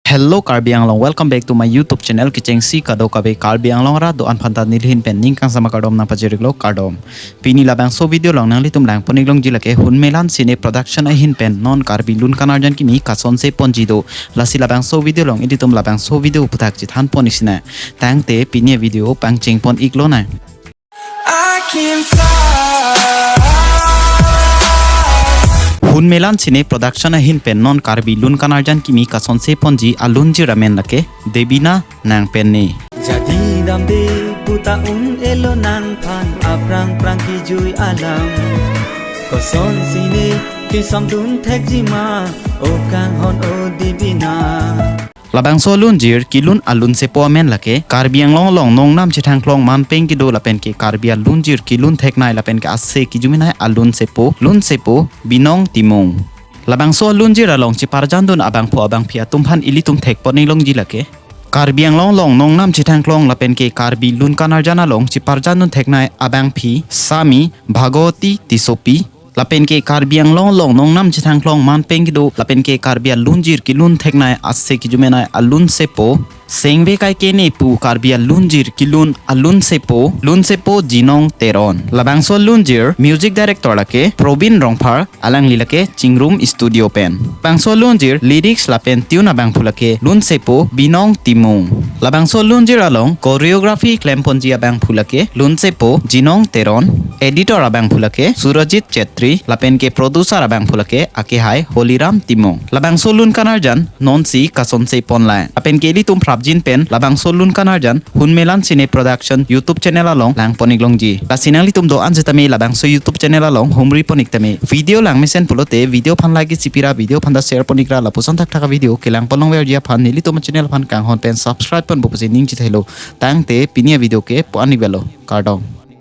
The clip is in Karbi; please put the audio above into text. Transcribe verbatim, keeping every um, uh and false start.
Hello Karbi Anglong, welcome back to my YouTube channel. Kechengsi kadokave Karbi Anglong arat do-an aphanta neli ahin pen ning kangsam akardom nangpajir-iklo, kardom. Pini labangso video along nanglitum langpon-ik longji lake Hunmelan Cine Production ahin pen non Karbi Lun Kanarjan kimi kasonse ponji do. Lasi labangso video along ilitum labangso video aphuthak chethanpon-ik sinang. Tangte pini video pangchengpon-ik lonang. I can fly. Hunmelan Cine Production ahin pen non Karbi Lun Kanarjan kimi kasonse ponji alunjir amen lake Debina Nangpenne. Jadi damde puta un-elo nangphan, aphrang phrang kijui alam. Kosonsi ne kesamdun thekji ma, o kanghon o Debina. Labangso alunjir kelun alunsepo amen lake Karbi Anglong along nongnam chethangklong manpeng kedo lapen ke Karbi alunjir kelun theknei lapen ke ase kijumenei alunsepo, lunsepo Binong Timung. Labangso alunjir along cheparjandun abangphu abangphi atum aphan ilitum thekpon-ik longji lake Karbi Anglong along nongnam chethangklong lapen ke Karbi Lun Kanarjan along cheparjandun theknei abangphi Sami Bhagawati Tissopi, lapen ke Karbi Anglong along nongnam chethangklong manpeng kedo lapen ke Karbi alunjir kelun theknei ase kijumenei alunsepo Sengve Kaikene pu Karbi alunjir kelun alunsepo, lunsepo Jinong Teron. Labangso alunjir music director lake Probin Rongphar, alangli lake Chingrum Studio pen. Labangso alunjir lyrics lapen tune abangphu lake lunsepo Binong Timung. Labangso alunjir along choreography klemponji abangphu lake lunsepo Jinong Teron, editor abangphu lake Surajit Chetri, lapen ke producer abangphu lake akehai Holiram Timung. Labangso Lun Kanarjan nonsi kasonse ponlang. Lapen ke ilitum prapjin pen labangso Lun Kanarjan Hunmelan Cine Production YouTube channel along langpon-ik longji. Lasi nanglitum do-an setame labangso YouTube channel along humripon-ik tame. Video langmesen pulote video aphan like isi pira, video aphan ta share pon-ikra, lapuson thakthak avideo kelangpon longverji aphan nelitum channel aphan kanghon pen subscribe ponpo pusi ning chithelo. Tangte pini avideo ke pu-an-ik avelo. Kardom.